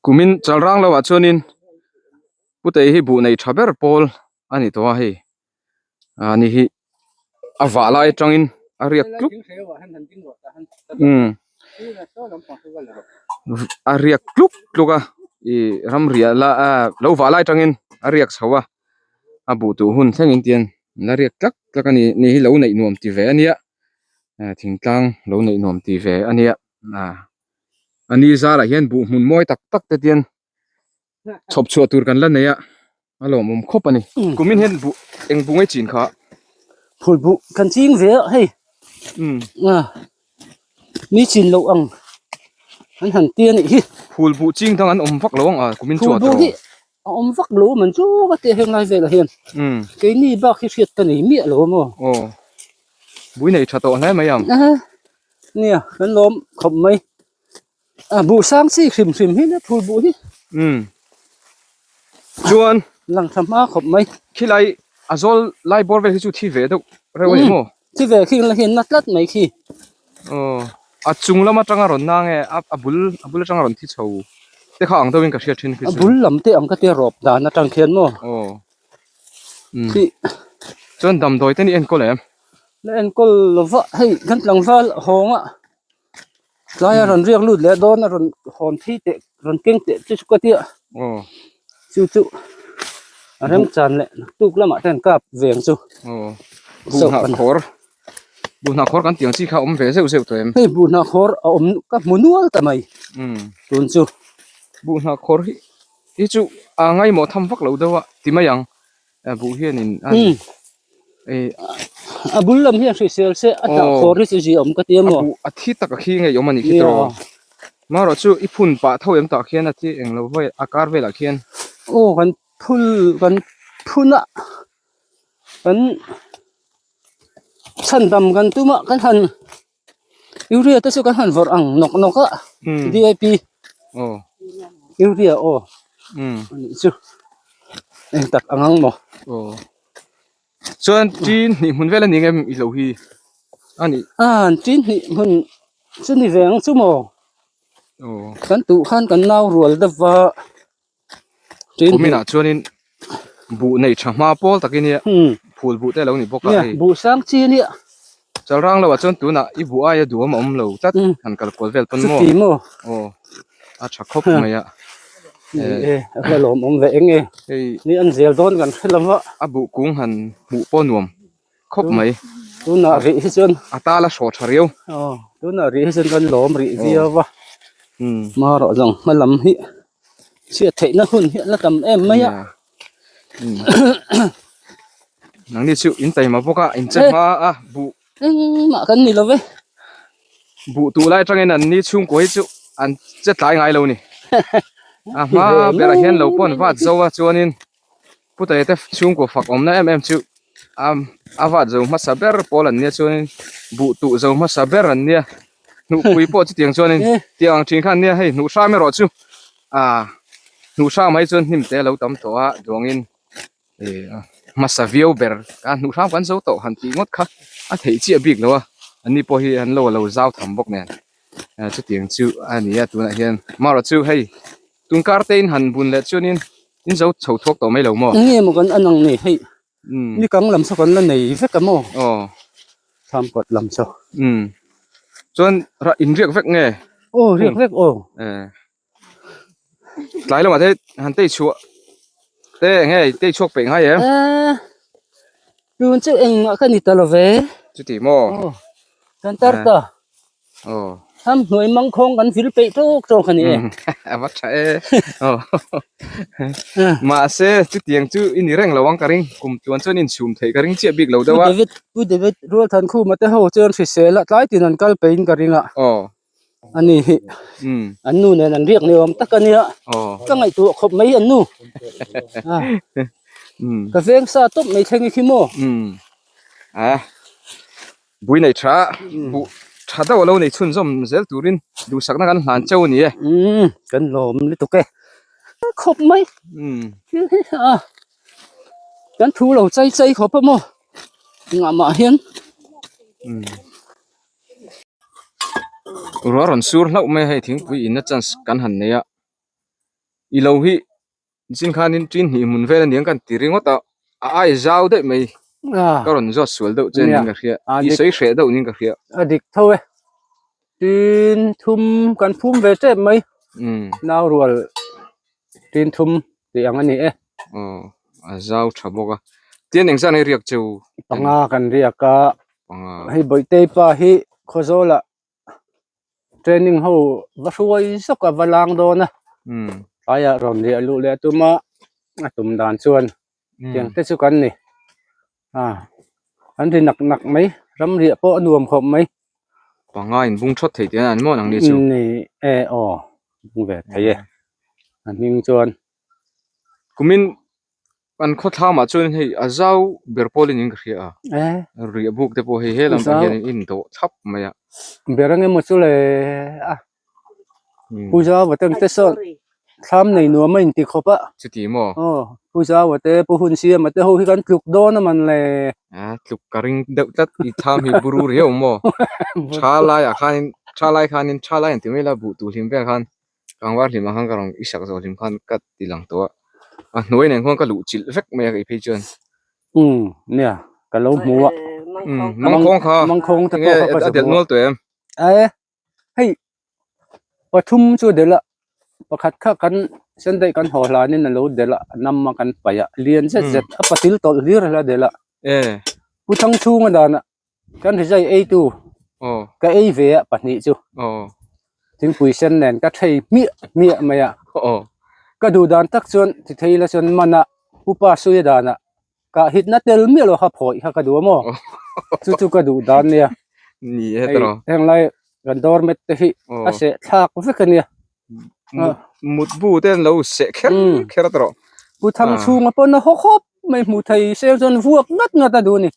Kumin chalrang lo ah chuanin putei hi buh nei tha ber pawl a ni tawh a hei ah ni hi a vah lai atangin a riak tluk umm a riak tluk tluk a ih ramriah la ah lo vah lai atangin a riak chho a a buh tuh hun thlengin tian an la riak tlak tlak a ni ni hi lo neih nuam ti ve a nia eh thingtlang lo neih nuam ti ve a nia ah a ni zarah hian buh hmun mawi tak tak te tian chhawp chhuah tur kan la nei a a lawmawm khawp a ni kumin hian buh eng buh nge chin kha phul buh kan ching ve a hei ah mi chin loh ang an han ti a nih hi phul buh ching dang an awm vak lo ang a kumin chu a tawh a awm vak lo man chu ka tia heng lai velah hian keini bak hi hriat ka nei miah lo a maw aw bui nei tha tawh hle mai ang nia kan lawm khawp mai A buh sang chi hrim hrim hi na phul buh hi. Umm. Chuan lang tha hma khawp mai. Khilai a zawl lai bawr vel hi chu thi ve deuh reuh a ni maw? Thi ve khi la hian na tlat mai khi. Aw a chung lam atanga rawn na nge a bul a bul atanga rawn thi chho te kha ang deuhin ka hriat thin khi chu. A bul lam te ang ka tia rawp dan atang khian maw? Aw. Umm. Chuan damdawi te ni enkawl em? La enkawl lova hei kan tlangval hawnga Tlai a rawn riak lut leh dawn a rawn hawn thi teh rawn keng teh chu chu ka tia chu chu a remchan leh tuk lamah te an kap ve ang chu buhna khawr buhna khawr kan tih ang chi kha awm ve zeuh zeuh tawh em hei buhna khawr a awm ka hmu nual ta mai tun chu buhna khawr hi hi chu a ngaimawh tham vak lo deuh a ti mai ang buh hianin a a bul lam hian hrisel se a hnah khawr hi chu zia awm ka ti a maw a thi tak a khi ngei awm a nih khi tawh marawh chu i phun pah tho em tah khian a thi eng lo vawi a kar velah khian aw kan phul kan phun a kan chhan dam kan tum a kan han urea te chu kan han vawrh ang nawk nawk a D_A_P urea aw a nih chu eng tak ang ang maw chuan tin hnih hmun vel a ni ngem i lo hi a nih a tin hnih hmun chu ni ve ang chu maw kan tuh khan kan nau rual deuh va. Kuminah chuanin buh nei tha hma pawl takin hi phul buh te a lo ni bawk a hei. Buh sang chi a nia. Chalrang loah chuan tunah i buh aia duhawm a awm lo tlat han kal kual vel pawn maw. Chuti maw. Aw a tha khawp mai a. Ni e a hla lawmawm ve eng e. Hei ni an zel dawn kan hre lo va. A buh kung han hmuh pawh nuam khawp mai. Tunah rih hi chuan a tal a hrawh tha riau. Aw tunah rih hi chuan kan lawm rih viau va. Marawh zawng hma lam hi. Chhiat theihna hun hi a la tam em mai a. Nangni chu in taima bawk a, in che hma a, buh. Engmah kan ni lo ve. Buh tuh lai atangin an ni chhungkaw hi chu an che tlai ngai lo ni. A hma berah hian lo pawn vat zo a chuanin Putaia te chhungkaw fak awmna em em chu a vat zo hmasa ber pawl an nia chuanin buh tuh zo hmasa ber an nia hnuhpui pawh chutiang chuanin tiang ang thin kha an nia hei hnuh hram erawh chu ah hnuh hram ai chuan hnim te a lo tam tawh a duangin ih hmasa viau ber a hnuh hram kan zo tawh han tih ngawt kha a theih chiah bik lo a an ni pawh hi an lo a lo zau tham bawk nen chutiang chu a ni a tunah hian marawh chu hei tun kar te in han bun leh chuanin. In zo chho thuak tawh mai lo maw? Enge maw kan an ang nei hei? Ni kang lam saw kan la nei vek a maw? Aw. Thlam kawt lam saw. Umm. Chuan rah in riak vek nge? Aw riak vek aw. Eh. Tlai lamah te han tei chhuah te enge tei chhuak peih ngai em? Eh. Tun chu engmah ka ni ta lo ve. Chuti maw? Aw. Kan tar ta. Aw. Ham hnuai mangkhawng kan vil peih tawk tawk a ni e. A va tha e. Aw. Mahse chutiang chu i ni reng lo ang ka ring. Kum tluan chuan inchhum theih ka ring chiah bik lo deuh a. Pu David, Pu David Rualthan Khuma te ho chuan hrisel a tlai tin an kal peihin ka ring a. Aw. A ni hi. Umm. An nu nen an riak ni awm tak a nia. Aw. Ka ngaihtuah khawp mai an nu. Umm. Ka veng sa tawp mai thleng i khi maw? Umm. A. Bui nei tha buh tha deuh a lo nei chhunzawm zel turin duhsakna kan hlan cheu a ni e. Umm kan lawm lutuk e. Khawp mai. Umm. Thil hi a kan thu lo chai chai khawp a maw engah mah hian. Ruah rawn sur hlauh mai a hei thingpui inna chance kan han nei a i lo hi chin khanin tin hnih hmun vel aniang kan ti ringawt a a ai zau daih mai ka rawn zawt sual deuh che niin ka hria i sawi hreh deuh niin ka hria a dik tho e tin thum kan phum ve tep mai nau rual tin thum tih ang a ni e aw a zau tha bawk a tin eng zan hi riak cheu panga kan riak a panga hei bawihte pa hi khawzawlah training ho va hruai zawk a va lang dawn a tlaiah rawn riah luh leh a tum a a tum dan chuan tiang te chu kan ni a an ri nak nak mai ram riah pawh a nuam khawp mai. Panga in bung thawt thei tih an maw nang ni chu. Ni e aw bung ve thei e a hming chuan. Kumin An khawthlamah chuan hei a zau ber pawlin in ka hria a riah buk te pawh hei he lam pang hian in dawh thlap mai a. Ber ang emaw chu le a puja va te te sawn thlam nei nuam a inti khawp a. Chuti maw? Aw puja va te pu hun siam a te ho hi kan tluk dawn a man le. A tluk ka ring deuh tlat i thlam hi buru riau maw? Tha laiah khanin tha lai khanin tha lai an ti mai la buh tur hlim vel khan Kangvar hlim ah khan ka rawn i sak zawh hlim khan ka ti lang tawh a, a hnuai nen khuan ka luh chilh vek mai a kei phei chuan. Umm nia ka lo hmu a. Umm mangkhawng kha mangkhawng te pawh kha ka a delh nual tawh em? E hei pathum chu a delh a pakhat kha kan sen daih kan haw hlanin a lo delh a a nam a kan paih a lian zet zet a patil tawlh hlir a delh a. E. Pu Thangchhunga danah Kan rizai eitu ka ei ve a pahnih chu thingpui sen nen ka thei hmiah hmiah mai a ka duh dan tak chuan ti thei ila chuan man a upa suia danah kah hitna tel miah lo kha phawih kha ka duh a maw chu chu ka duh dan nia hei henglai kan doormat te hi a seh thlak vek a nia. Mutbu te an lo seh kher kher a tawh. Pu Thangchhunga pawn a haw khawp mai hmuh thei sel chuan vuak ngat ngat a duh a ni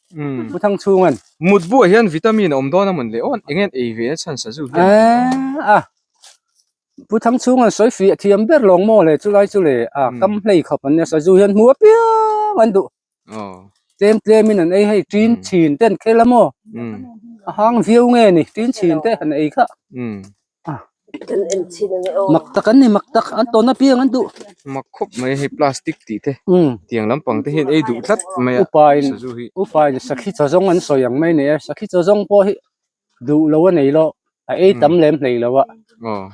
Pu Thangchhunga'n. Mutbu ah hian vitamin a awm dawn a mawn le aw eng nge an ei ve a chhan sazu hian. A Pu Thangchhunga'n sawi fiah thiam ber lawng maw le chulai chu le a kam hlei khawp an nia sazu hian hmu apiang an duh. Tlem tlem in an ei hei tin chhin te an khel a maw a hang viau nge ni tin chhin te han ei kha mak tak an ni mak tak an tawn apiang an duh mak khawp mai hei plastic tih te tiang lampang te hian ei duh tlat mai a upain upain sakhi chaw zawng an sawi ang mai ni e sakhi chaw zawng pawh hi duh lo a nei lo a ei tam lem hlei lo a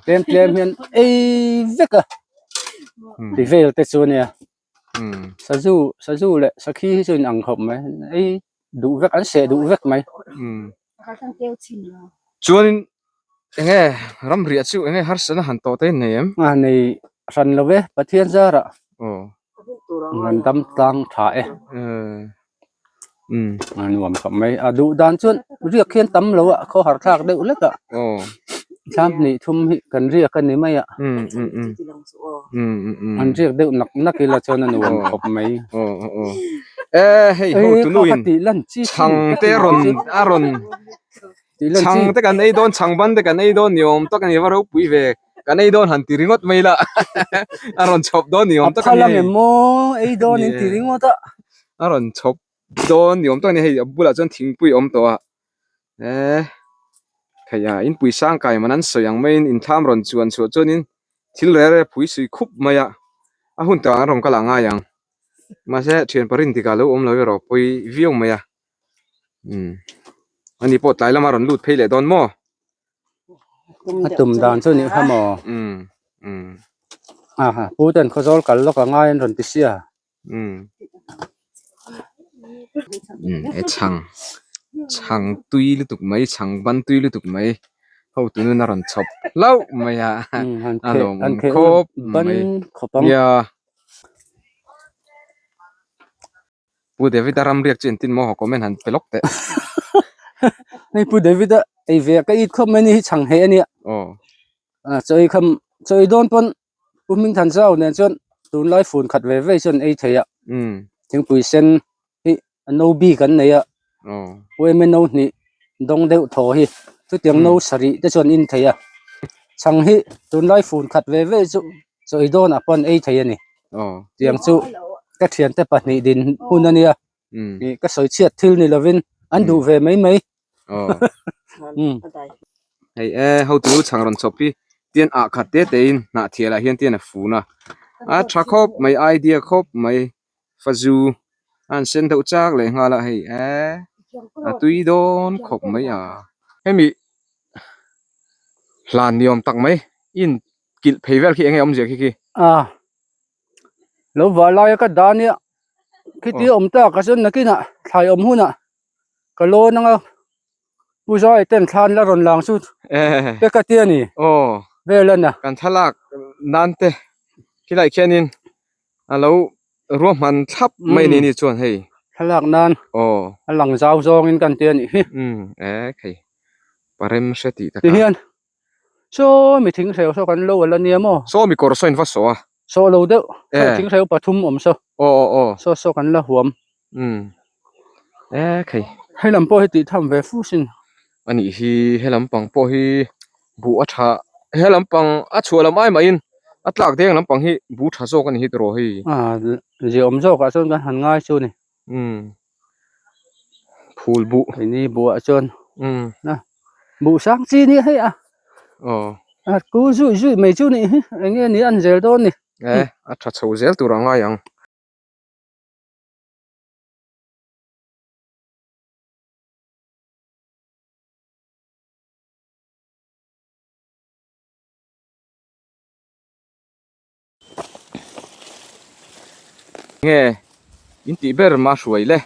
tlem tlem hian ei vek a ti vel te chu ania. Sazu sazu leh sakhi hi chu in ang khawp mai ei duh vek an seh duh vek mai. Chuanin eng nge ramriah chu eng nge harsatna han tawh te in nei em? A nei hran lo e Pathian zarah an dam tlang tha e. A nuam khawp mai a duh dan chuan riak hian tam lo a khawhar thlak deuh hlek a thlam hnih thum hi kan riak a ni mai a an riak deuh nak nak ila chuan a nuam khawp mai e hei ho tu nu in chhang te rawn a rawn chhang te kan ei dawn chhang ban te kan ei dawn ni awm tak a ni va ropui ve kan ei dawn han ti ringawt mai la a rawn chhawp dawn ni awm tak a ni a phal ang em maw ei dawn in ti ringawt a a rawn chhawp dawn ni awm tak a ni hei a bulah chuan thingpui a awm tawh a eh theih a inpui sang kai man an sawi ang maiin inthlam rawn chuan chhuah chuanin thil reh reh phui sui khup mai a a hun takah an rawn kal ang ngai ang mahse thian parin tikah lo awm lo erawh pawi viau mai a umm ani pawh tlai lama rawn lut phei leh dawn maw. A tum dan chu nih kha maw umm umm aha pu ten khawzawl kal lawk a ngai an rawn ti sia. Umm e chhang chhang tui lutuk mai chhang ban tui lutuk mai ho tunun a rawn chhawp hlauh mai a a lawmawm khawp mai nia. Pu David a ramriak chu entin maw haw comment han pe lawk teh. Hei Pu David a ei ve a ka it khawp mai ni hi chhang heh a nia. Aw. A chaw ei kham chaw ei dawn pawn Pu Hmingthan Zau nen chuan tunlai fun khat ve ve chuan ei thei a. Umm. Thingpui sen hi a no bik an nei a. Aw. Pu Eme no hnih dawng deuh thaw hi chutiang no sarih te chuan in thei a. Chhang hi tunlai fun khat ve ve chu chaw ei dawnah pawh an ei thei a ni. Tiang chu ka thiante pahnih din hun a nia. Ih ka sawi chhiat thil ni lovin an duh ve mai mai. Hei e hotu chhang rawn chhawp hi tian ah khat te te in hnah thial ah hian tian a fun a a tha khawp mai idea khawp mai fazu a han sen deuh chak leh nghal a hei e a tui dawn khawp mai a hemi hlan ni awm tak mai in kilh phei vel khi eng nge awmzia khi khi. A lo vah laia ka dah nia khiti awm tak a chuan nakinah thlai awm hunah ka lawn anga Pu Zai ten thlan la rawn lang chu te ka ti a ni. Aw. Vel a na. Kan thlalak nan te khilai khianin a lo ruahman thlap mai ni ni chuan hei. Thlalak nan. Aw. A lang zau zawngin kan ti a nih hi. Umm e khei parem hre tih takah. Tihian saw mi thing hreu saw kan lo ala nia maw. Saw mi kawr saw in va saw a. Saw lo deuh. Thing hreu pathum awm saw. Aw aw aw. Saw saw kan la huam. Umm e khei. Hei lam pawh hi tih tham ve fu sin. A nih hi he lampang pawh hi buh a tha he lampang a chhuah lam ai mahin a tlak deng lampang hi buh tha zawk a ni hi tiraw hei. A ziaawm zawkah chuan kan han ngai chu ni. Umm phul buh. Keini buhah chuan umm na buh sang chi nia hei a. Aw. A kul zui zui mai chu nih hi eng nge ni an zel dawn ni. E a tha chho zel tur a ngai ang. Nge in tih ber ma hruai le.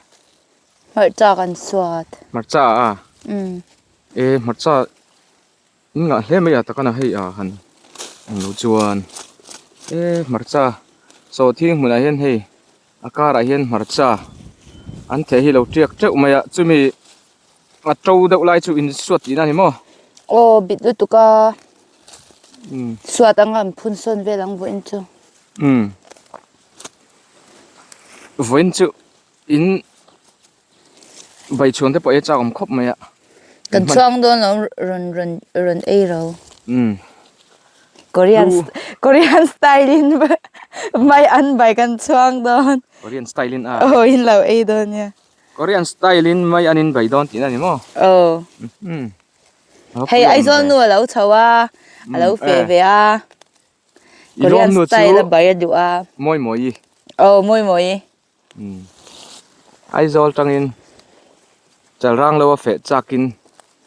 Hmarcha kan suat. Hmarcha a? Umm. E hmarcha in ngah hle mai a takana hei a han ang lo chuan e hmarcha sawhthing hmunah hian hei a karah hian hmarcha an theh hi lo tiak teuh mai a chumi a to deuh lai chu in suat tihna a ni maw? Aw bit lutuk a suat anga an phun sawn vel ang vawiin chu. Umm vawiin chu in baichhuan te pawh hi a chak awm khawp mai a. Kan chhuang dawn lo rawn rawn rawn ei ro. Umm. Korean Korean style in mai an bai kan chhuang dawn. Korean style in a. Aw in lo ei dawn nia. Korean style in mai an in bai dawn tihna a ni maw? Aw. Umm. Hei Aizawl nu a lo chho a, a lo feh ve a. Korean style a bai a duh a. Mawi mawi. Aw mawi mawi. Aizawl tangin Chalrang lo a feh chakin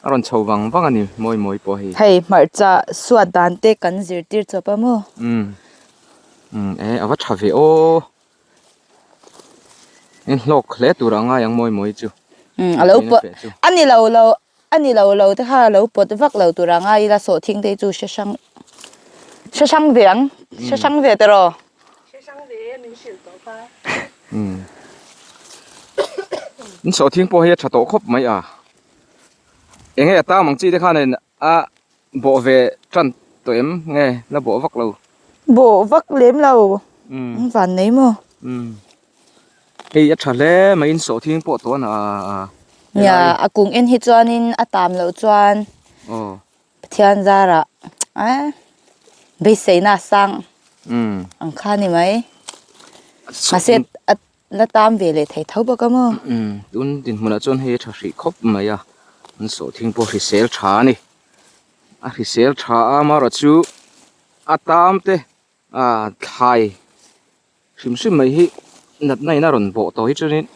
a rawn chho vang vang a ni mawi mawi pawh hei. Hei hmarcha suat dan te kan zirtir chawp a maw? Umm umm e a va tha ve aw. In hlawk hle tur a ngai ang mawi mawi chu. Umm a lo pawh a ni lo lo a ni lo lo te kha a lo pawt vak lo tur a ngai ila sawhthing te hi chu hre hrang hre hrang ve ang hre hrang ve tiraw. Hre hrang ve e min hrilh tawh kha. Umm in sawhthing pawh hi a tha tawh khawp mai a eng nge a tam ang chi te khan in a bawh ve tan tawh em nge la bawh vak lo. Bawh vak lem lo an van nei maw. Umm Hei a tha hle mai in sawhthing pawh tawh a na a. Nia a kung en hi chuanin a tam loh chuan Pathian zarah eh beiseina a sang ang kha a ni mai. Mahse a la tam ve leh thei tho bawk a maw. Tun dinhmunah chuan hei a tha hrih khawp mai a, an sawhthing pawh hrisel tha a ni. A hrisel tha a amaherawhchu a tam te a thlai. Hrim hrim mai hi natna in a rawn bawh tawh hi chuanin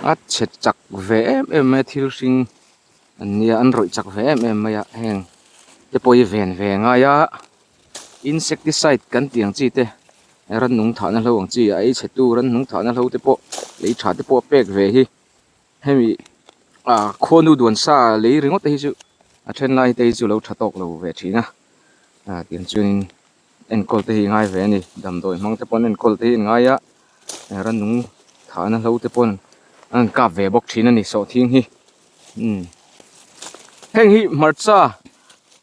a chhe chak ve em em mai a thil hring an nia an rawih chak ve em em mai a heng te pawh hi ven ve a ngai a insecticide kan tih ang chi te rannung thahna hlo ang chi a ei chhe tu rannung thahna hlo te pawh lei tha te pawh a pek ve hi hemi ah khuanu duan sa lei ringawt te hi chu a then lai te hi chu lo tha tawk lo ve thin a ah tiang chuanin. Enkawl te hi i ngai ve a ni. Damdawi hmang te pawn enkawl te hi an ngai a, rannung thahna hlo te pawn an rawn kap ve bawk thin a ni sawhthing hi. Umm heng hi hmarcha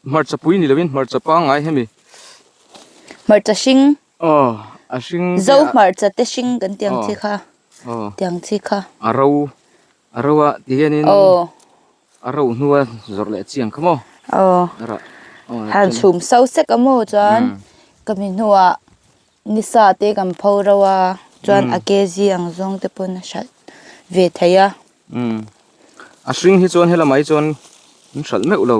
hmarcha pui ni lovin hmarcha pangngai hemi. Hmarcha hring. Aw a hring te Zo hmarcha te hring kan tih ang chi kha. Aw. Tiang chi kha. A ro a ro a ti hianin. Aw. A ro hnua zawrh leh chiang kha maw? Aw. A rah. Han chhum so sek a maw chuan ka mi hnuah nisa te kan pho ro a chuan a kg ang zawng te pawn a hralh ve thei a. Umm. A hring hi chuan helamah hi chuan an hralh meuh lo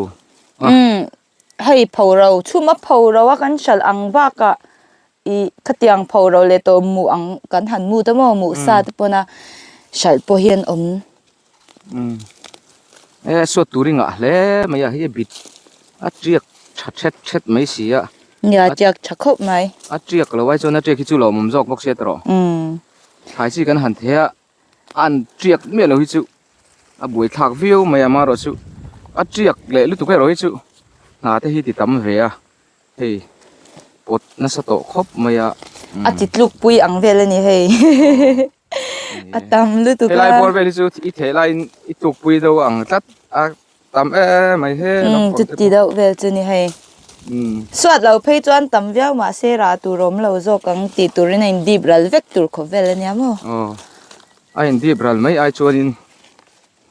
a. Umm hei phoro chhum a phoro a kan hralh ang bakah ih khatiang phoro leh tawh mu ang kan han mut a maw mu sa te pawn a hralh pawh hi an awm. Umm e suat tur i ngah hle mai a hei a bit a tiak tha thet thet mai si a. Nia tiak tha khawp mai. A tiak lo ai chuan a tiak hi chu lawmawm zawk bawk sia tawh. Umm. Thlai chi kan han thei a. An tiak miah lo hi chu a buai thlak viau mai a amaherawh chu a tiak leh lutuk erawh hi chu hna te hi ti tam ve a hei pawt nasa tawh khawp mai a. A ti tluk pui ang vel a ni hei a tam lutuk a. Helai bawr vel hi chu i theh laiin i tluk pui deuh ang tlat a tam em mai he lam pang te pawh. Chuti deuh vel chu ni hei. Suat lo phei chuan tam viau mahse rah tur awm lo zawk ang tih turin a indip ral vek tur khawp vel a nia maw? Aw a indip ral mai ai chuanin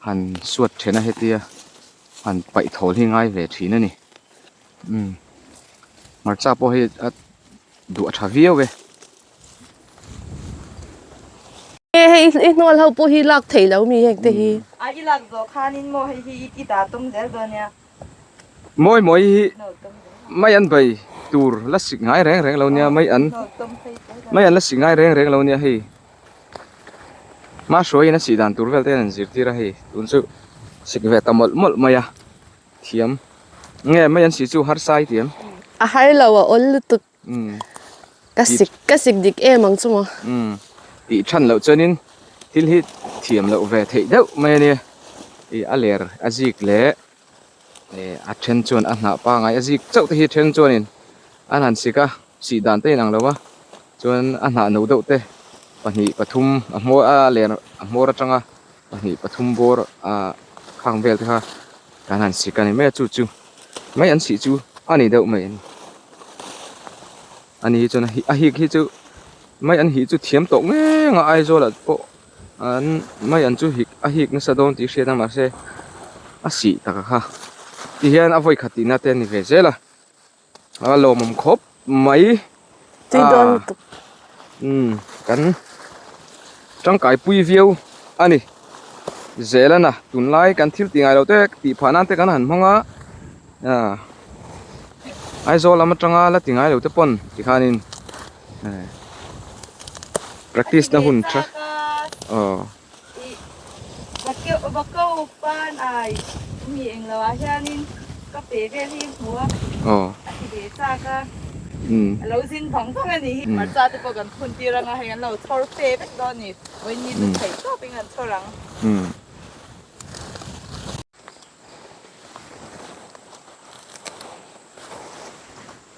han suat then a hetia han paih thawl hi ngai ve thin a ni. Umm hmarcha pawh hei a duh a tha viau e. He hei i hnual ho pawh hi lak theih lo mi heng te hi. A i lak zawh khanin maw hei hi i dah tum zel dawn nia. Mawi mawi hi mai an bei tur la sik ngai reng reng lo nia mai an mai an la sik ngai reng reng lo nia hei hma hruaiin a sih dan tur vel te an zirtir a hei tun chu sik ve ta mawlh mawlh mai a thiam nge mai an sih chu harsa i ti em. A har lo a awl lutuk. Ka sik ka sik dik em ang chu maw? Umm tih than loh chuanin thil hi thiam loh ve theih deuh mai a nia. Ih a ler a zik leh eh a then chuan a hnah pangai a zik chauh te hi then chuanin an han sik a sih dan te inang lo a chuan a hnah no deuh te pahnih pathum a hmawr a ler a hmawr atanga pahnih pathum bawr ah khang vel te kha kan han sik a ni mai a chu chu mai an sih chu a ni deuh mai a ni. Ani hi chuan a hik hi chu mai an hih chu thiam tawh ngeng a Aizawl ah pawh an mai an chu hik a hik nasa dawn tih hriat a mahse a sih tak a kha ti hian a vawi khat tihna te a ni ve zel a a lawmawm khawp mai tui dawn lutuk umm kan tangkai pui viau a ni zel a na tunlai kan thil tih ngai loh te tih phah nan te kan han hmang a. Ah Aizawl lam atanga la ti ngai lo te pawn tikhanin eh practice na hun tha aw. Aw umm. Umm.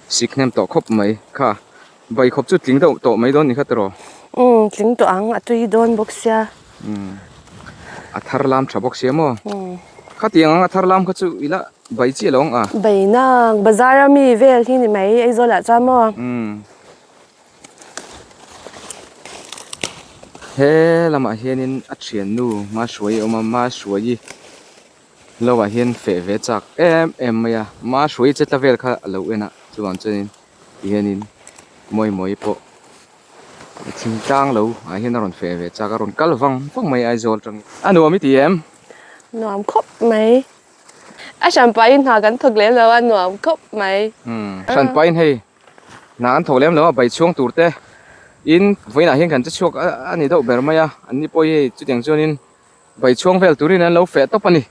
Sik hnem tawh khawp mai kha bai khawp chu tling deuh tawh mai dawn ni kha tiraw? Umm tling tawh ang a tui dawn bawk sia. Umm a thar lam tha bawk sia maw? Umm khatiang ang a thar lam kha chu ila bai chiah lo ang a. Bai nang bazar a mi vel hi ni mai Aizawl ah chuan maw? Umm he lamah hianin a thiannu Mahruaii a awm a Mahruaii Lo ah hian feh ve chak em em mai a, ma hruai che tla vel kha a lo en a, chuvang chuanin tihianin mawi mawi pawh thingtlang lo ah hian a rawn feh ve chak a, rawn kal vang vang mai Aizawl atangin. A nuam i ti em? Nuam khawp mai. A hranpain hna kan thawk lem lo a, nuam khawp mai. Umm, hranpain hei hna kan thawk lem lo a, bai chhuang tur te in vawiinah hian kan che chhuak a ni deuh ber mai a, anni pawh hi hei chutiang chuanin Bai chhuang vel turin an lo feh tawp a ni.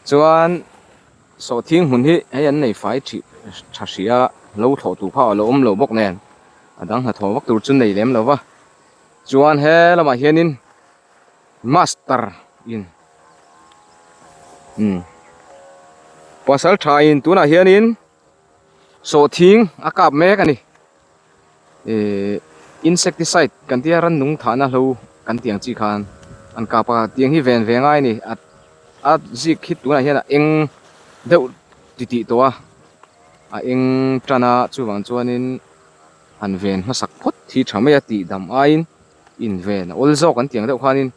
Chuan sawhthing hmun hi hei an nei fai thih tha hrih a, lo thlawh tur kha a lo awm lo bawk nen a dang hnathawh vak tur chu nei lem lo va. Chuan he lamah hianin master in umm pasal tha in tunah hianin sawhthing a kap mek a ni. Ehh insecticide kan tia rannung thahna hlo kan tih ang chi khan an kap a tiang hi ven ve ngai a ni a a zik hi tunah hian a eng deuh ti tih tawh a a eng tan a chuvang chuanin han ven hmasak phawt hi tha mai a tih dam aiin inven a awl zawk an tih ang deuh khanin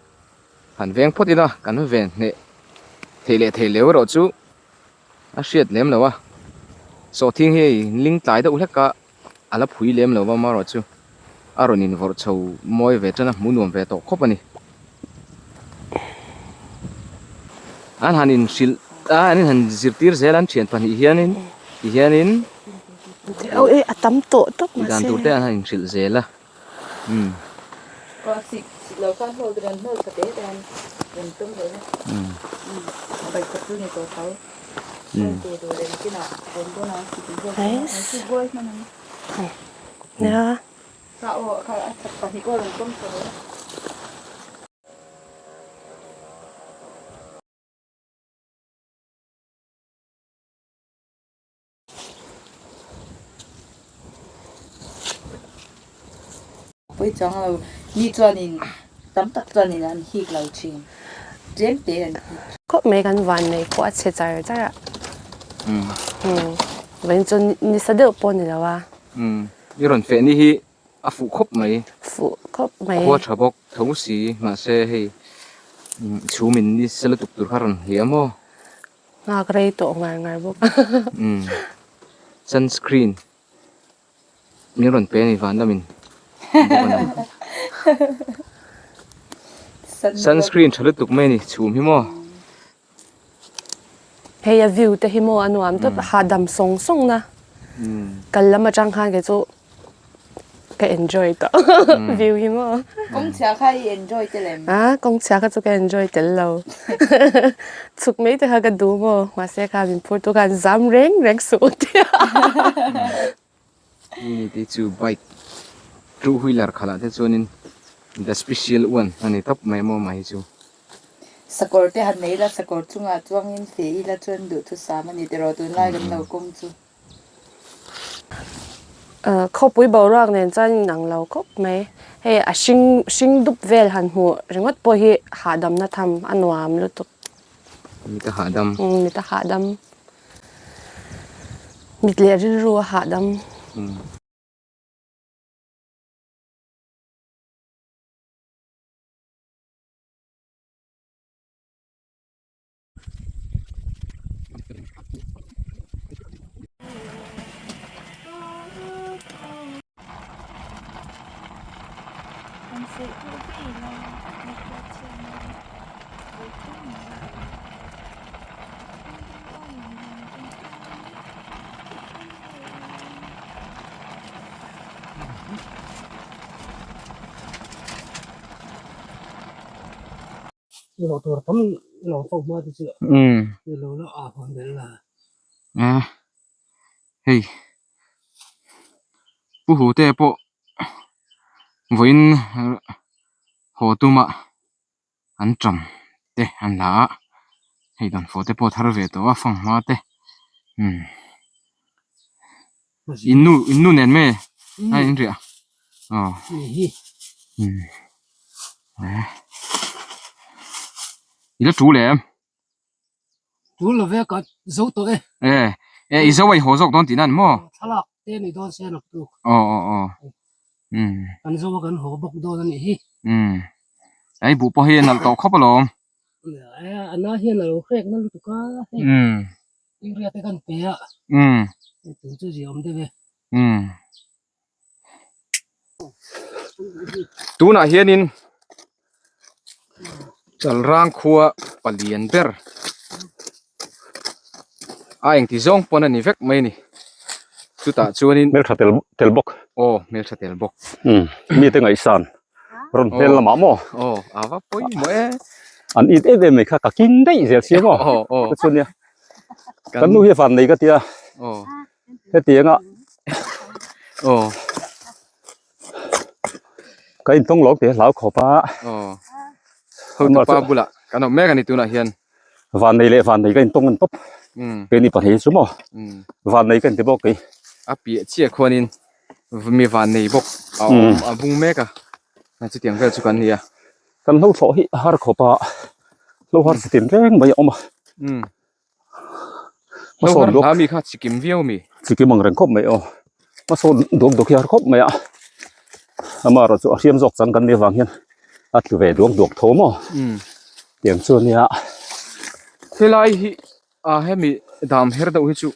han veng phawt ila kan ven hneh theih leh theih leu erawh chu. A hriat lem lo a, sawhthing hi hei ling tlai deuh hlek a, a la phui lem lo va amaherawh chu a rawn invawrh chho mawi ve tan a, hmuh nuam ve tawh khawp a ni. An han inhrilh a, an inhan zirtir zel an thian pahnih hianin ti hianin a tam tawh tawp mahse dan tur te an han inhrilh zel a umm. Nia. Pawi chuang lo mi chuanin tam tak chuanin an hik lo thin tlem te an hik. Khawp mai kan van nei pawh a chhe char char a. Umm vawiin chu nisa deuh pawh a ni lo a. Umm i rawn feh ni hi a fuh khawp mai. Fuh khawp mai. Khua tha bawk tho si mahse hei chhum in nisa lutuk tur kha rawn hliam aw. Nghak rei tawh ngar ngar bawk. Umm sunscreen min rawn pe a ni van lamin bawk a ni. Sunscreen tha lutuk mai a ni chhum hi maw. Hei a view te hi maw a nuam tawp hahdam sawng sawng na kal lam atang khan kei chu ka enjoy tawh view hi maw. Kawng chhia kha i enjoy tel em? A kawng chhia kha chu ka enjoy tel lo chhuk mai te kha ka duh maw mahse kha min phur tu khan zam reng reng suh u tia. Mi te chu bike two wheeler khalh ah te chuanin the special one a ni tawp mai maw mah hi chu. Sakawr te han nei ila sakawr chungah chuangin fe ila chuan duhthusam a ni tiraw tunlai kan lo kawng chu. Khawpui boruak nen chuan inang lo khawp mai. Hei a hring hring dup vel han hmuh ringawt pawh hi hahdamna tham a nuam lutuk. Mit a hahdam. Mit a hahdam. Mit leh rilru a hahdam. Hei pu hu te pawh vawiin haw tuma an ṭam te an la a hei dawnfawh te pawh a thar ve tawh a fanghma te umm in nu in nu nen nge a in riah aw umm i la ṭul em? Ṭul lo ve ka zo tawh e. E e i zo a i haw zawk dawn tihna a ni maw? Thlalak te ni dawn se nak tuk. Aw aw aw umm. Kan zo a kan haw bawk dawn a nih hi. Umm ei buh pawh hi a nalh tawh khawp alawm. A na hian a lo hrek na lutuk a hei. Umm. Urea te kan pe a. Umm. Hei tun chu zia awm deuh e. Umm. Tunah hianin Chalrang khua palian ber a engti zawng pawn a ni vek mai a ni chutah chuanin hmeltha tel tel bawk aw hmeltha tel bawk umm mite ngaihsan rawn hmel lamah maw aw a va pawimawh e an it em em mai kha ka king daih zel sia maw aw aw ka chuan nia kan nu hi a van nei ka tia aw hetianga aw ka intawng lawk tih a hlau khawp a aw hotupa bulah kan awm mek a ni tunah hian vannei leh vannei ka intawng an tawp umm keini pahnih chu maw umm vannei ka inti bawk kei a piah chiah khuanin mi vannei bawk a awm a bung mek a chutiang vel chu kan ni a kan hlo thlawh hi a har khawp a hlo har chitin reng mai a awm a umm Hmasawn duak mi kha chikim viau mi. Chikim ang reng khawp mai aw. Hmasawn duak duak hi a har khawp mai a. Amaherawh chu a hriam zawk chang kan nih avang hian a tlu ve duak duak tho maw. Tiang chu ania. Helai hi a hemi dam her deuh hi chu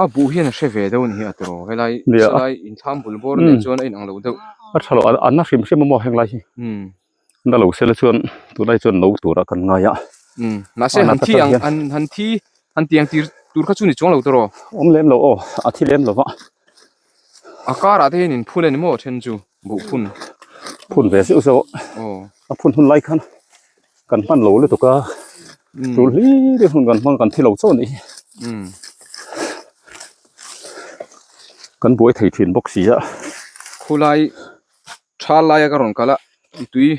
a buh hian a hre ve deuh a ni hi a tiraw helai helai inthlam bul bawr nen chuan a inang lo deuh. A tha lo a na hrim hrim a maw henglai hi. Na lo sela chuan tunlai chuan no tura kan ngai a. Umm mahse han thi ang han han thi han tiang tir tur kha chu ni chuang lo tawh rawh. Awm lem lo aw a thi lem lo va. A karah te hian in phun a ni maw then chu buh phun. Phun ve zeuh zeuh aw. A phun hun lai khan kan hman lo lutuk a tul hlir in hun kan hmang kan thi lo chauh a nih hi. Umm. Kan buai thei thin bawk si a. Khulai tha laia ka rawn kal a i tui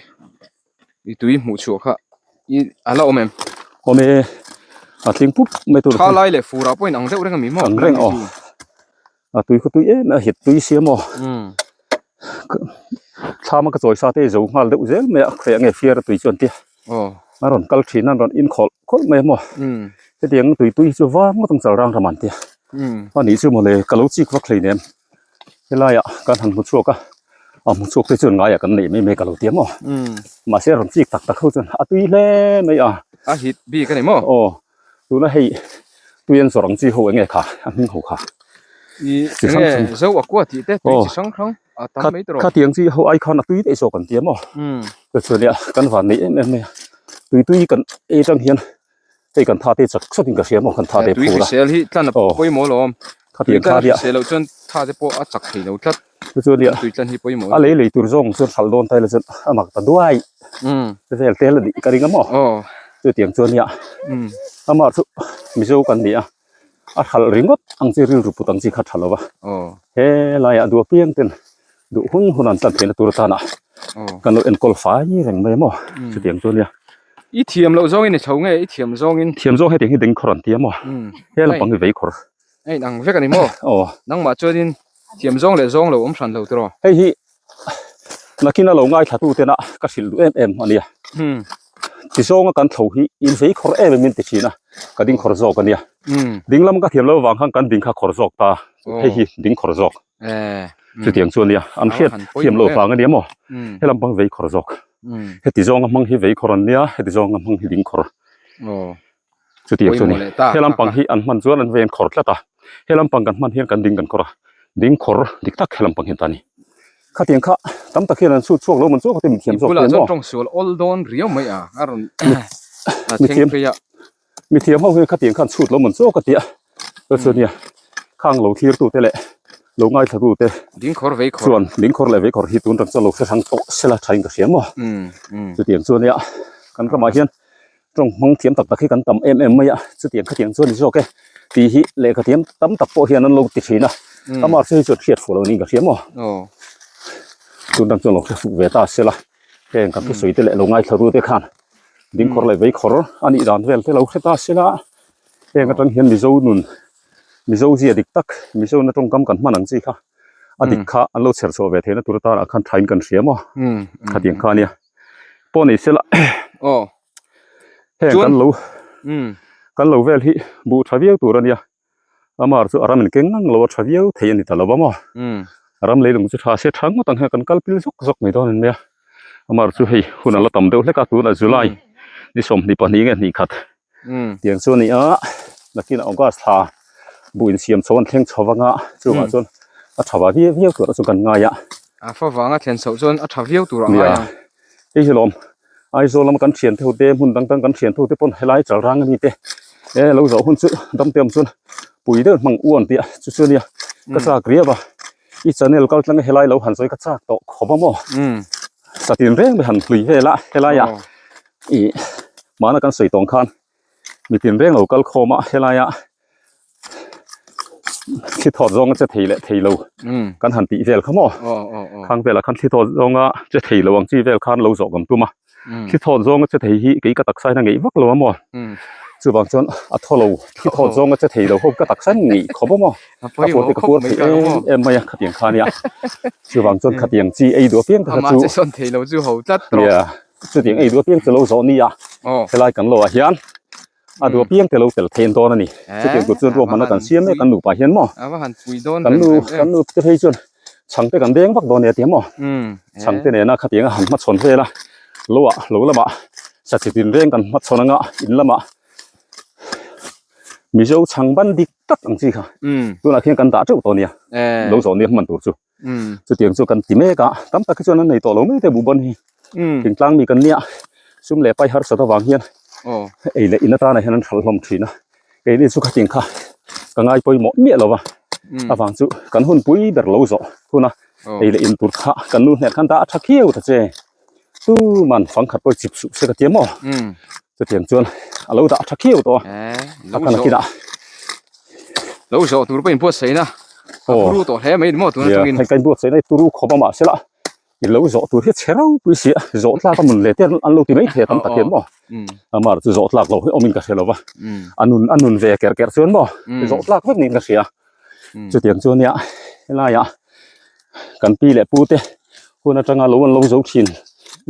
i tui hmuh chhuah kha i a la awm em? Awm e, a tling pup mai tur Tha lai leh furah pawh in ang deuh reng a mi maw? Ang reng aw. A tui khaw tui em a hit tui sia maw? Thlama ka chawi sa te zo nghal deuh zel mai a, khawiah nge fiar a tui chuan tia. Aw. A rawn kal thin a, an rawn inkhawlh khawlh mai a maw? Hetiang tui tui hi chu var ngawt ang chal rang ram an tia. A nih chu mawle ka lo chik vak hleinem. Helaiah kan han hmu chhuak a, a hmu chhuak te chuan ngaiah kan neih mai mai ka lo ti a maw? Mahse rawn chik tak tak ho chuan a tui hle mai a. A hit bik a ni maw? Aw, tuna hei tui an zawrh ang chi ho enge kha, a hming ho kha. I enge zo a kua tih te tui chi hrang hrang a tam mai tawh. Khatiang chi ho ai khan a tui daih zawk an ti a maw? Chuan nia kan van neih em em mai a, tui tui kan ei atang hian hei kan tha te chak chak in ka hria maw kan tha te tui phur a hrisel hi tlan a pawimawh lo awm khatiang tui tlan kha nia hrisel loh chuan tha te pawh a chak thei lo tlat chu chuan nia tui tlan hi pawimawh a lei lei tur zawng chuan hralh dawn ta ila chuan a mak ta duai vel te la nih ka ring a maw aw chutiang chuan nia amah chu mizo kan ni a a hralh ringawt ang chi rilru put ang chi kha tha lo va aw he laiah duh apiang ten duh hun hun an tlan theihna tur atana kan lo enkawl fai reng mai a maw chutiang chu ania. I thiam loh zawngin i chho nge i thiam zawngin? Thiam zawng hetiang hi ding khawr an ti a maw he lampang hi vei khawr. A inang vek a ni maw? Aw. Nangmah chuanin thiam zawng leh zawng lo awm hran lo tiraw? Hei hi nakin a lo ngaithla tu tena ka hrilh duh em em a nia. Ti zawnga kan thlo hi in vei khawr em em in ti thin a, ka ding khawr zawk a nia. Ding lam ka thiam loh avang khan kan ding kha khawr zawk ta, hei hi ding khawr zawk. Chutiang chu a nia, an hriat thiam loh vang a nia maw? He lampang vei khawr zawk. Heti zawnga hmang hi vei khawr an nia, heti zawnga hmang hi ding khawr. Chutiang chu a ni. He lampang hi an hman chuan an vei an khawr tlat a, he lampang kan hman hian kan ding kan khawr a, ding khawr dik tak he lampang hian ta a ni. Khatiang kha tam tak hian an chhut chhuak lo man chu khatin mithiam zawk te maw? Tawng sual awl dawn riau mai a, a rawn a thleng phei a. Mithiam ho hian khatiang khan chhut lo man chu ka ti a, chu chu nia khang lo thlir tu te leh lo ngaithla tu te ding khawr vei khawr chuan ding khawr leh vei khawr hi tun rang chuan lo hre hrang tawh sela tha in ka hria maw? Chutiang chu ania kan ramah hian tawng hmang thiam tak tak hi kan tam em em mai a, chutiang khatiang chuan ni zawk e tih hi lehkha thiam tam tak pawh hian an lo ti thin a, amah chu hei chuan hriat fuh lo niin ka hria maw? Tun rang chuan lo hre fuh ve ta sela heng kan thusawi te leh lo ngaithla tu te khan ding khawr leh vei khawr a nih dan vel te lo hre ta sela heng atang hian Mizo nun Mizo zia dik tak Mizo na tawngkam kan hman ang chi kha a dik kha an lo chher chhuah ve theihna tur atanah khan thain kan hria maw khatiang kha ania pawh nei sela aw heng kan lo kan lo vel hi buh tha viau tur ania amar chu a ram in keng ngang lo a tha viau thei a ni ta lo va maw ram leilung chu tha se tha ngawt ang hian kan kal pil zawk zawk mai dawn an nia amar chu hei hun a la tam deuh hlek a tunah July ni 22 nge hnih khat tiang chu a ni a nakinah August thla buh insiam chho an thleng chho vang a chungah chuan a tha va viau viau tur a chu kan ngai a a fa vanga thlen chhoh chuan a tha viau tur a ngai ang hei hi lawm Aizawl lama kan thian te hmun dang dang kan thian te pawn helai chal rang ani te e lo zawh hun chu dam te awm chuan pui deuh hmang u an tih a chu chu ania ka chak riau a i channel kal tlang a helai lo han sawi ka chak tawh khawp a maw satin reng mai han hlui vel a helai ah ih mahna kan sawi tawng khan mitin reng lo kal khawm a helai ah thli thawt zawnga che thei leh thei lo kan han tih vel kha maw khang velah khan thli thawt zawnga che thei lo ang chi vel khan lo zawh kan tum a thli thawt zawnga che thei hi kei ka taksa hian a ngeih vak lo a maw chuvang chuan a thaw lo thli thawt zawnga che thei lo ho ka taksa hian ngeih khawp a maw a pawh te ka puar thei em em mai a khatiang kha ania chuvang chuan khatiang chi ei duh apiang te kha chu amah che sawn thei lo chu ho tlat rawh chutiang ei duh apiang chu lo zawh nia helai kan lo ah hian a duh apiang te lo tel thein dawn a ni chutiang tur chuan ruahmanna kan siam mek kan nupa hian maw kan nu kan nu te phei chuan chhang te kan deng vak dawn nia tia maw chhang te nena khatiang a han hmachhawn vel a lo ah lo lamah sachi tin reng kan hmachhawn anga in lamah mizo chhang ban dik tak ang chi kha tunah khian kan dah teuh tawh nia lo zawh nia hman tur chu. Chutiang chu kan ti mek a, tam tak hi chuan an nei tawh lo mai te buhban hi. Thingtlang mi kan nia, sum leh pai harsat avang hian. Ei leh in atana hian an hralh hlawm thin a. Keini chu khatiang kha ka ngai pawimawh miah lo va. Avang chu kan hun pui ber lo zawh hun a. Ei leh in tur kha kan nu hnen khan dah a tha khiau ta che. Tuman fang khat pawh chip suh se ka ti maw? Chutiang chuan a lo dah a tha khiau tawh a. A khan a kinah. Lo zawh tur pawh inbuatsaih na. A turu tawh hle mai maw tuna tangin. Hei ka inbuatsaih na hi turu khawp a mahse la i lo zawh tur hi chhe ropui si a. Zawh tlak a mun leh te an lo ti mai thei a tam tak hian maw. Amar chu zawh tlak lo hi awmin ka hre lo va. A nun a nun ve kerh kerh chuan maw zawh tlak vek niin ka hria. Chutiang chu ania helaiah kan pi leh pu te hun atanga lo an lo zo thin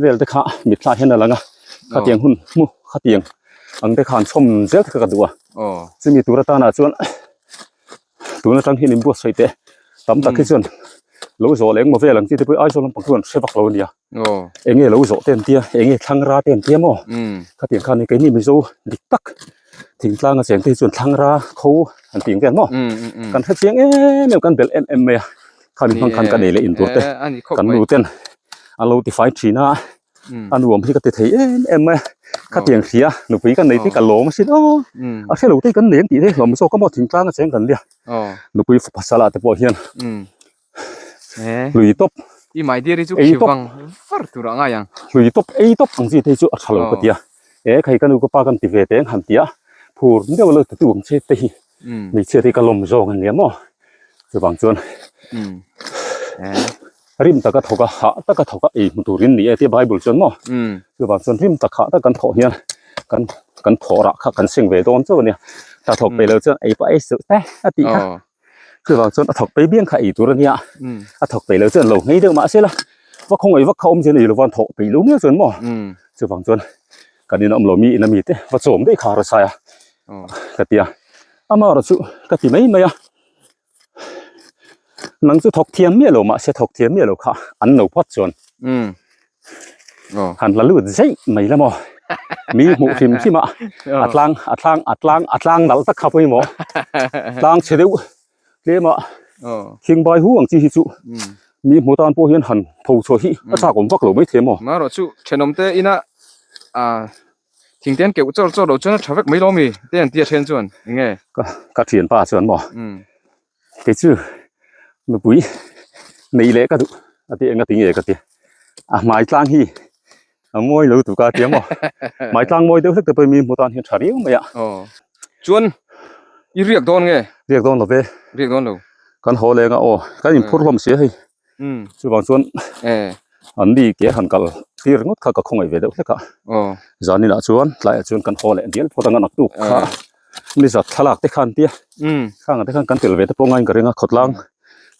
vel te kha mitthla hian a lang a khatiang hun hmu khatiang ang te khan chhawm zel te kha ka duh a chumi tur atana chuan tun atang hian inbuatsaih teh tam tak hi chuan lo zawh leh engmaw vel ang chi te pawh Aizawl lampang chuan hre vak lo ania. Enge lo zawh te an tia enge thlangra te an tia maw khatiang khan keini Mizo dik tak thingtlang a cheng te hi chuan thlangra kho an tih ang vel maw kan hre chiang em em kan belh em em mai a khami hmang khan ka nei leh in tur te kan nu ten an lo tifai thin a a nuam hi ka ti thei em em mai a khatiang hria nupui ka nei te ka lawm asin aw a hrelo te kan nei ang tih te hlawm zawk a maw thingtlang a cheng kan nia nupui pasal ah te pawh hian. Hlui tawp. I mai dir hi chu khi vang var tur a ngai ang. Hlui tawp ei tawp ang chi te hi chu a tha lo ka ti a. E khai ka nu ka pa kan ti ve teng han ti a. Phur deuh lo ti tu ang che te hi. Hmeichhia te hi ka lawm zawng a nia maw. Chuvang chuan rim taka thawk a hah taka thawk a ei hmu turin ni e tia Bible chuan maw. Chuvang chuan rim tak hah tak kan thawh hian kan kan thawh rah kha kan seng ve dawn chauh a nia. Hna thawk peih lo chuan ei pawh ei suh te a tih kha. Chuvang chuan a thawk pei biang kha ei tur a nia, a thawk peih lo chuan lo nghei deuh mahse la, va khawngaih vak kha awm zel ei lo van thawk peih lo miau chuan maw? Chuvang chuan kan in awm lo mi in a mi te va chawm daih kha a sai a ka ti a, amaherawh chu ka ti mai mai a, nang chu thawk thiam miah lo mahse thawk thiam miah lo kha an no phawt chuan. Han la lut zeih mai la maw mi hmuh hrim hrim a a tlang a tlang a tlang a tlang nalh tak kha pawimawh tlang chhe deuh tlem a thing bai hu ang chi hi chu mi hmuh tan pawh hian han tho chhuah hi a chak awm vak lo mai thei maw. Marawh chu thenawm te ina thing te an keuh chawr chawr loh chuan a tha vek mai lo mi te an tia then chuan enge. Ka thianpa chuan maw. Kei chu nupui nei leh ka duh a ti eng a ti nge ka ti a hmai tlang hi a mawi lo tuk a tia maw hmai tlang mawi deuh hlek te pawh mi hmu tan hian tha riau mai a aw chuan i riak dawn nge riak dawn lo ve riak dawn lo kan haw leng a aw kan inphur hlawm sia hei chuvang chuan an ni ke han kal tir ringawt kha ka khawngaih ve deuh hlek a zaninah chuan tlaiah chuan kan haw leh dial phawt ang a naktuk kha ni zat thlalak te khan tia khangah te khan kan tel ve te pawh ngaiin ka ring a khawtlang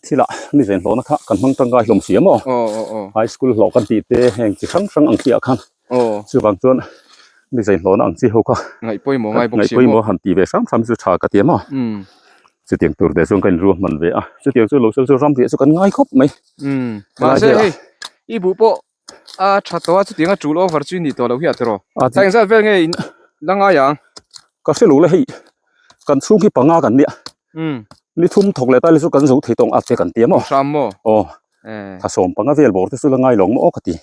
thilah ni zen hlawhna kha kan hmang tangkai hlawm si a maw high school hlawh kan tih te heng chi hrang hrang ang chi ah khan chuvang chuan ni zen hlawhna ang chi ho kha ngaihpawimawh han tih ve hram hram chu tha ka ti a maw. Chutiang tur te chuan ka inruah hman ve a, chutiang chu lo sel chu ram riah chu kan ngai khawp mai. Umm, mahse hei i buh pawh a tha tawh a, chutiang a tul over chu i nih tawh loh hi a tiraw? Tah engzat vel nge in la ngai ang? Ka hre lo le hei, kan chhung hi panga kan nia, ni thum thawk leh tai chu kan zo thei tawng at te kan ti a maw? Hram maw? Aw, thasawm panga vel bawr te chu la ngai lo ang maw aw ka ti,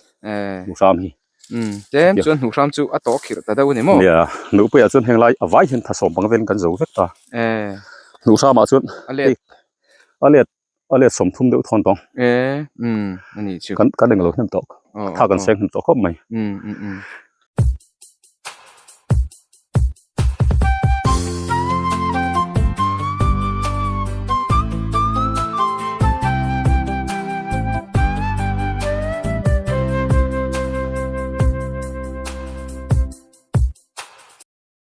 hram hi. Umm, tlem chuan hnuh hram chu a tawh khirh ta deuh a ni maw? Nia, nuhpuiah chuan heng lai a vai hian thasawm panga velin kan zo vek ta. E. Hnuh hramah chuan A let. A let, a let sawmthum deuh thawn tawng. E, umm, a nih chu. Kan, kan englo hnem tawh, tha kan seng hnem tawh khawp mai. Umm, umm, umm.